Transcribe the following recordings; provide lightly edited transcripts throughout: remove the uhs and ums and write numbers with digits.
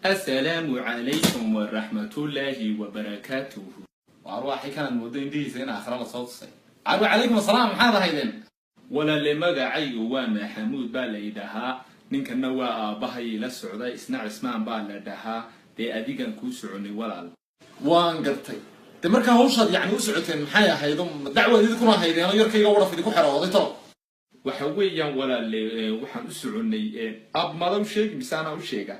Assalaamu calaykum waraxmatullaahi wabarakaatuhu. Waar waxay kanaad moodo indhihiisa in aakhira la soo tusay. Waar calaykum asalaam, maxaad ahaydeen? Walaale, magacaygu waa Maxamuud baa la yidhahaa. Ninkana waa aabbahay la socda, isna Cismaan baa la dhahaa. Dee adigan kuu soconay, walaal. Waan gartay. De markaa hawshaad yacni u socoteen maxay ahaydo? Ma dacwaad idinkuna haydeenoo yarkayga waraf idinku xerooday talo? Waxa weeyaan, walaale, waxaan u soconnay ab mada u sheegi mise anaa u sheega?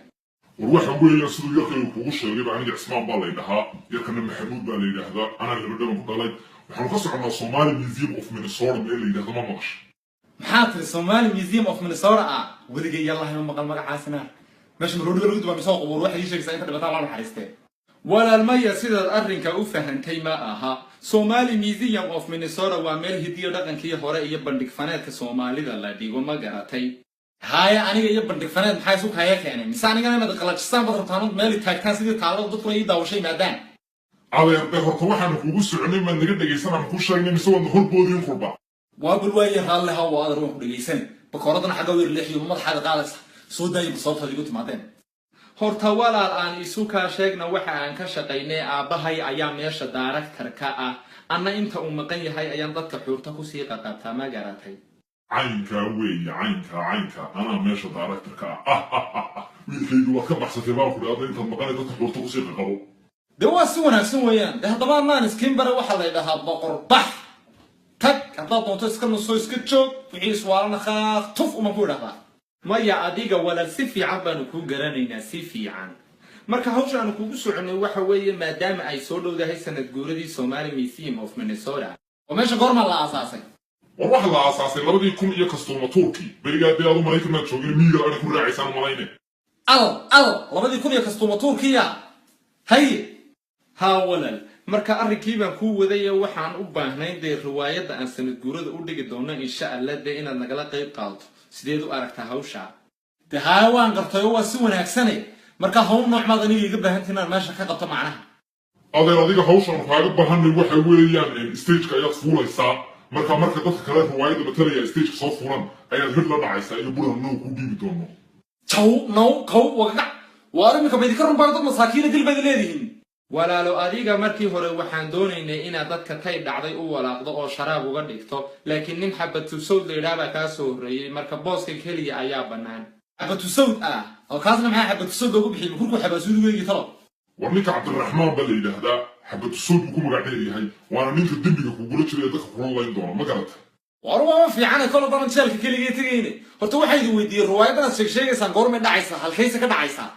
War waxa weeyaan, siduu yarkayga kugu sheegayba, aniga Cismaan baa lay dhahaa, yarkana Maxamuud baa la yidhaahdaa. Anaa laba dhaban ku dhalay. Waxaanu ka soconaa Somali Museum of Minnesota meel la yidhahdo. Ma maqashay? Maxaa tiri? Somali Museum of Minnesota? Ah, weligay yallahi ma maqal magacaasina. Meesha maroodiga lagu dubaa mise waa qubuur? Waxay ii sheegaysaa inta dhibataan loo naxariistee. Walaal, maya, sidaad arrinka u fahantay ma aha. Somali Museum of Minnesota waa meel hidiyo dhaqankii hore iyo bandhig faneedka Soomaalida la dhigo, ma garatay? Haaya, aniga iyo bandhig faneed maxaa isu kaya keenay? Mise anigana inaad qalajisaan baad rabtaan ood meel taagtaan sidii taalada, dadkuna ii daawashay maadaan? Adeer, de horta waxaanu kugu soconay maad naga dhegaysan aan kuu sheegnay, mise waadna horboodiin qurba? Waa bal waaye, raalle ha waa adeer, waan ku dhegaysan. Bakooradana xagga weer leexiyo, madaxaada qaadaysa. Soo daayay, bal sababtaad igu timaadeen. Horta walaal, aan isu kaa sheegna waxa aan ka shaqaynay. Aabbahay ayaa meesha director ka ah, anna inta uu maqan yahay ayaan dadka xuurta kusii qaqabtaa, ma garatay? Caynkaa weeye, caynkaa, caynkaa. Anaa meesha directorka ah. Wiilkaygi, waad ka baxsatay baan ku dhahda. Intaad maqanay dadka xuurta kusii qaqabo. Dee waa si wanaagsan weeyaan. Dee haddaba anaan iskiin bare, waxaa la ydhahaa boqor bax tag. Haddaad doonto iska nuso, iska joog, wixii iswaalana khaaq tuf uman ku idhahdaa. Maya, adiga walaal si fiican baanu kuu garanaynaa, si fiican. Marka hawsha aanu kugu soconay waxa weeye, maadaama ay soo dhowdahay sanad guuradii Somali Museum of Minnesota. Oo meesha goormaa la aasaasay? War waxa la aasaasay 2000 iyo kastuuma tuurkii. Berigaa dee adu Maraykannaad joogin, miyiga ana ku raacaysaan malayne. Al al 2000 iyo kastuuma tuurkiya, haye. Haa walaal, marka arrinkii baan kuu wadaya. Waxaan u baahnayn dee riwaayadda aan sanad guurada u dhigi doono, insha Allah, dee inaad nagala qayb qaadato. Sideed u aragtaa hawshaa? Dee haaya, waan gartay oo waa si wanaagsane. Marka hawl nooc maad aniga iga baahantii inaan meesha ka qabto macnaha? Adeer, adiga hawshaan kaaga baahanay waxa weeyaan, stageka ayaad fuulaysaa. Marka dadka kale riwaayadda matalaya stageka soo fuulan ayaad hir la dhacaysaa iyo buran now kuu dhiibi doono. Jaw naw kaw wagagac! Waar iminka baydinka runbaa dad masaakiina dil baad leedihiin. Walaalo, adiga markii hore waxaan doonaynay inaad dadka tay dhacday u walaaqdo oo sharaab uga dhigto, laakiin nin xabatusawd la yidhaah baa kaa soo horreeyey. Marka booska keliya ayaa bannaan. Xabatusawd ah? Oo kaasna maxaa xabatusawd loogu bixiyey? Makurku xabaasuudigeygii talo? War ninka Cabdiraxmaan baa la yidhaahdaa, xabatusood buu ku magac dheer yahay, waana ninka dembiga kugula jira ee dadka kula layn doona, ma garata? Waar waama fiicane, kol haddaanan jeelka keligay tegayne. Horta waxaa idin weydiiyey, riwaayaddan aad sheeg sheegaysaan goormay dhacaysaa? Halkayse ka dhacaysaa?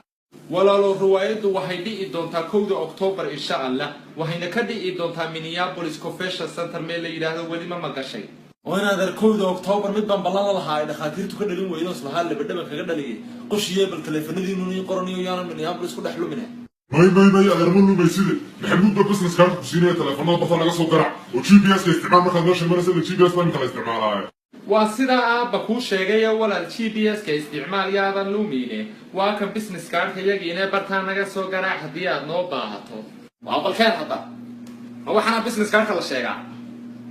Walaalo, riwaayaddu waxay dhici doontaa 1da Oktoobar, insha Allah, waxayna ka dhici doontaa Minneapolis Convention Center meel la yidhaahdo. Weli ma maqashay? Oo in adeer, 1da Oktoobar mid baan ballan la lahaa ay dhakhaatiirtu ka dhalin weydo, islahaa labadhaban kaga dhaliyay. Qoshiye, bal taleefanadiinu ii qoraniyo, yaanan Minneapolis ku dhex lumine. May, may, may, adeer, ma lumayside. Maxamuud baa business cardka ku siinaya. Teleefanada barta laga soo garac oo GPS ka isticmaal markaad meesha imanaysa. GPS baa imika la isticmaalaaye. Waa sidaa aabba kuu sheegayo, walaal, GPS ka isticmaal, yaadan lumine. Waa kan business cardka yagiine, bartaa naga soo garaac haddii aad noo baahato. Waa balkeen hadda, ma waxaana business cardka la sheegaa?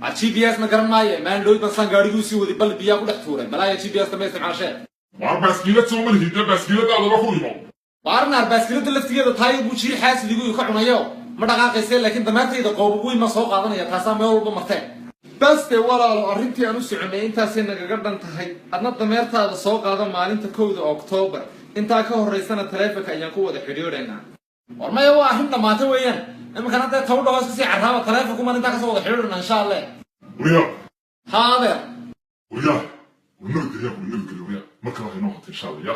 A GPS ma garan maaye. Maalin dhowd baan saan gaadhigii usii waday, bal biyaa ku dhex tuuray. Malaaya GPS ma isticmaashee. Waar baaskiilad soo ma lihid? Dee baaskiiladaadaba ku imo. Waarnaar, baaskiilada laftigeeda taayir buu jiir xaasidigu ka cunayo, ma dhaqaaqayse. Laakiin damaartayda qoobab weyn ma soo qaadanaya, taasaa meel walba martee. Baste walaalo, arrintii aan u soconay intaasay nagaga dhan tahay. Adna dameertaada soo qaado maalinta 1da Oktoobar. Intaa ka horraysana taleefonka ayaan ku wada xidhiidhaynaa. War maya, waa arrin dhammaatay weeyaan. Iminkana dee tawdha hoos kasii carraaba, taleefonkumaan intaa kasoo wada xidhiidhana, insha Allah. Waryaa! Haa, adeer. Waryaa, war nabadgelyaa, war nabadgelyo, waryaa. Mar kale haynoo hata, insha Allah, ya.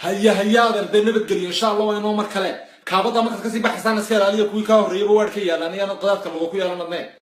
Haya, haya adeer, dee nabadgeliyo, insha Allah, waa inoo mar kale. Kaabadda markaad kasii baxaysaan iska ilaaliya, kuwii kaa horreeyaba waadh ka yaalaan, iyaana qadaadka lagu ku yeelan adnee.